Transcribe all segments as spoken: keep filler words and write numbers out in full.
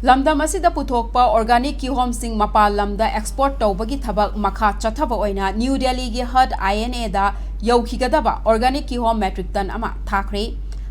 ꯂꯝꯗꯝ ꯑꯁꯤꯗ ꯄꯨꯊꯣꯛꯄ organic ꯀꯤꯍꯣꯝꯁꯤꯡ ꯃꯄꯥꯟ ꯂꯝꯗ export ꯇꯧꯕꯒꯤ ꯊꯕꯛ ꯃꯈꯥ ꯆꯠꯊꯕ ꯑꯣꯏꯅ ꯅ꯭ꯌꯨ ꯗꯦꯜꯂꯤꯒꯤ ꯍꯠ ꯑꯥꯏ ꯑꯦꯟ ꯑꯦꯗ ꯌꯧꯈꯤꯒꯗꯕ organic ꯀꯤꯍꯣꯝ metric ton ꯑꯃ ꯊꯥꯈ꯭ꯔꯦ꯫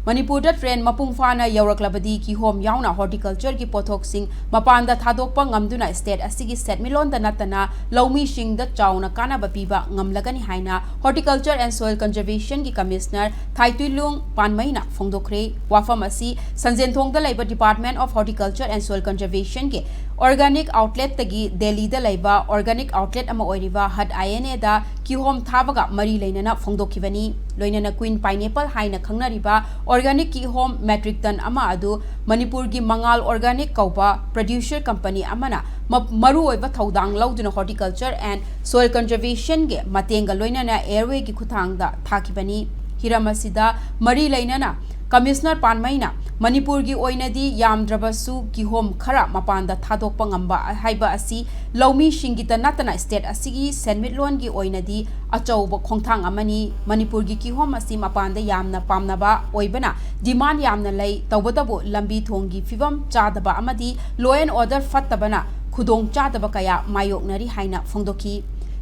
ꯃꯅꯤꯄꯨꯔꯗ train ꯃꯄꯨꯡ ꯐꯥꯅ ꯌꯧꯔꯛꯂꯕꯗꯤ ꯀꯤꯍꯣꯝ ꯌꯥꯎꯅ horticultureꯒꯤ ꯄꯣꯠꯊꯣꯛꯁꯤꯡ ꯃꯄꯥꯟꯗ ꯊꯥꯗꯣꯛꯄ ꯉꯝꯗꯨꯅ state ꯑꯁꯤꯒꯤ ꯁꯦꯟꯃꯤꯠꯂꯣꯟꯗ ꯅꯠꯇꯅ ꯂꯧꯃꯤꯁꯤꯡꯗ ꯆꯥꯎꯅ ꯀꯥꯟꯅꯕ ꯄꯤꯕ ꯉꯝꯂꯒꯅꯤ ꯍꯥꯏꯅ Horticulture and Soil Conservationꯒꯤ Commissioner ꯊꯥꯏꯇꯨꯏꯂꯨꯡ ꯄꯥꯟꯃꯩꯅ ꯐꯣꯡꯗꯣꯛꯈ꯭ꯔꯦ꯫ ꯋꯥꯐꯝ ꯑꯁꯤ ꯁꯟꯖꯦꯟꯊꯣꯡꯗ ꯂꯩꯕ Department of Horticulture and Soil Conservationꯒꯤ organic outletꯇꯒꯤ ꯗꯦꯜꯂꯤꯗ ꯂꯩꯕ organic outlet ꯑꯃ ꯑꯣꯏꯔꯤꯕ ꯍꯠ ꯑꯥꯏ ꯑꯦꯟ ꯑꯦꯗ ꯀꯤꯍꯣꯝ ꯊꯥꯕꯒ ꯃꯔꯤ ꯂꯩꯅꯅ ꯐꯣꯡꯗꯣꯛꯈꯤꯕꯅꯤ꯫ ꯂꯣꯏꯅꯅ Queen Pineapple ꯍꯥꯏꯅ ꯈꯪꯅꯔꯤꯕ organic ꯀꯤꯍꯣꯝ metric ton ꯑꯃ ꯑꯗꯨ ꯃꯅꯤꯄꯨꯔꯒꯤ ꯃꯉꯥꯜ organic ꯀꯧꯕ producer company ꯑꯃꯅ ꯃ-, ꯃꯔꯨꯑꯣꯏꯕ ꯊꯧꯗꯥꯡ ꯂꯧꯗꯨꯅ Horticulture and Soil Conservationꯒꯤ ꯃꯇꯦꯡꯒ ꯂꯣꯏꯅꯅ airwayꯒꯤ ꯈꯨꯠꯊꯥꯡꯗ ꯊꯥꯈꯤꯕꯅꯤ꯫ ꯍꯤꯔꯝ ꯑꯁꯤꯗ ꯃꯔꯤ ꯂꯩꯅꯅ Commissioner ꯄꯥꯟꯃꯩꯅ ꯃꯅꯤꯄꯨꯔꯒꯤ ꯑꯣꯏꯅꯗꯤ ꯌꯥꯝꯗ꯭ꯔꯕꯁꯨ ꯀꯤꯍꯣꯝ ꯈꯔ ꯃꯄꯥꯟꯗ ꯊꯥꯗꯣꯛꯄ ꯉꯝꯕ ꯍꯥꯏꯕ ꯑꯁꯤ ꯂꯧꯃꯤꯁꯤꯡꯒꯤꯇ ꯅꯠꯇꯅ state ꯑꯁꯤꯒꯤ ꯁꯦꯟꯃꯤꯠꯂꯣꯟꯒꯤ ꯑꯣꯏꯅꯗꯤ ꯑꯆꯧꯕ ꯈꯣꯡꯊꯥꯡ ꯑꯃꯅꯤ꯫ ꯃꯅꯤꯄꯨꯔꯒꯤ ꯀꯤꯍꯣꯝ ꯑꯁꯤ ꯃꯄꯥꯟꯗ ꯌꯥꯝꯅ ꯄꯥꯝꯅꯕ ꯑꯣꯏꯕꯅ demand ꯌꯥꯝꯅ ꯂꯩ꯫ ꯇꯧꯕꯇꯕꯨ ꯂꯝꯕꯤ ꯊꯣꯡꯒꯤ ꯐꯤꯕꯝ ꯆꯥꯗꯕ ꯑꯃꯗꯤ law and order ꯐꯠꯇꯕꯅ ꯈꯨꯗꯣꯡ ꯆꯥꯗꯕ ꯀꯌꯥ ꯃꯥꯌꯣꯛꯅꯔꯤ ꯍꯥꯏꯅ ꯐꯣꯡꯗꯣꯛꯈꯤ꯫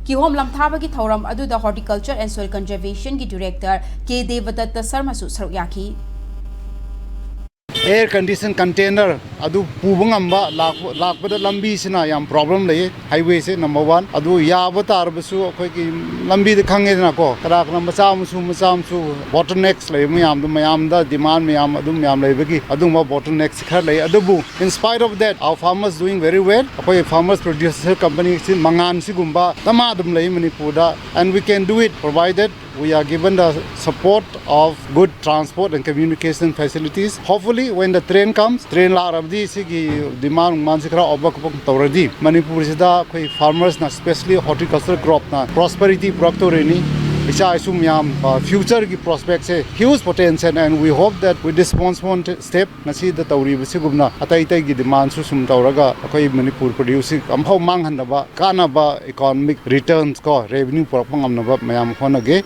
ꯀꯤꯍꯣꯝ ꯂꯝꯊꯥꯕꯒꯤ ꯊꯧꯔꯝ ꯑꯗꯨꯗ Horticulture and Soil Conservationꯒꯤ Director ꯀꯦ ꯗꯦꯕꯗꯠꯇ ꯁꯔꯃꯁꯨ ꯁꯔꯨꯛ ꯌꯥꯈꯤ꯫ Air condition container ꯑꯗꯨ ꯄꯨꯕ ꯉꯝꯕ ꯂꯥꯛꯄ- ꯂꯥꯛꯄꯗ ꯂꯝꯕꯤꯁꯤꯅ ꯌꯥꯝ problem ꯂꯩꯌꯦ꯫ Highwayꯁꯦ number one ꯑꯗꯨ ꯌꯥꯕ ꯇꯥꯔꯕꯁꯨ ꯑꯩꯈꯣꯏꯒꯤ ꯂꯝꯕꯤꯗ ꯈꯪꯉꯦꯗꯅꯀꯣ, ꯀꯅꯥ ꯀꯅꯥ ꯃꯆꯥ ꯃꯁꯨ ꯃꯆꯥ ꯃꯁꯨ bottlenecks ꯂꯩꯕ ꯃꯌꯥꯝꯗꯣ, ꯃꯌꯥꯝꯗ demand ꯃꯌꯥꯝ ꯑꯗꯨꯝ ꯃꯌꯥꯝ ꯂꯩꯕꯒꯤ ꯑꯗꯨꯒꯨꯝꯕ bottlenecks ꯈꯔ ꯂꯩ꯫ ꯑꯗꯨꯕꯨ in spite of that our farmers doing very well꯫ ꯑꯩꯈꯣꯏ farmers producer companyꯁꯤ ꯃꯉꯥꯟꯁꯤꯒꯨꯝꯕ ꯗꯃꯥ ꯑꯗꯨꯝ ꯂꯩ ꯃꯅꯤꯄꯨꯔꯗ, and we can do it provided we are given the support of good transport and communication facilities. Hopefully when the train comes, train ꯂꯥꯛꯂꯕꯗꯤ ꯁꯤꯒꯤ demand ꯗꯤꯃꯥꯟꯁꯤ ꯈꯔ overcome ꯇꯧꯔꯗꯤ ꯃꯅꯤꯄꯨꯔꯁꯤꯗ ꯑꯩꯈꯣꯏ farmersꯅ, especially horticulture cropꯅ prosperity ꯄꯨꯔꯛꯇꯧꯔꯤꯅꯤ꯫ ꯏꯆꯥ ꯏꯁꯨ ꯃꯌꯥꯝ futureꯒꯤ prospectꯁꯦ huge potential, and we hope that with this small step ꯉꯁꯤꯗ ꯇꯧꯔꯤꯕꯁꯤꯒꯨꯝꯅ ꯑꯇꯩ ꯑꯇꯩꯒꯤ demandꯁꯨ ꯁꯨꯝ ꯇꯧꯔꯒ ꯑꯩꯈꯣꯏ ꯃꯅꯤꯄꯨꯔ produceꯁꯤ ꯑꯃꯐꯥꯎ ꯃꯥꯡꯍꯟꯗꯕ ꯀꯥꯟꯅꯕ economic returns ꯀꯣ revenue ꯄꯨꯔꯛꯄ ꯉꯝꯅꯕ ꯃꯌꯥꯝ ꯍꯣꯠꯅꯒꯦ꯫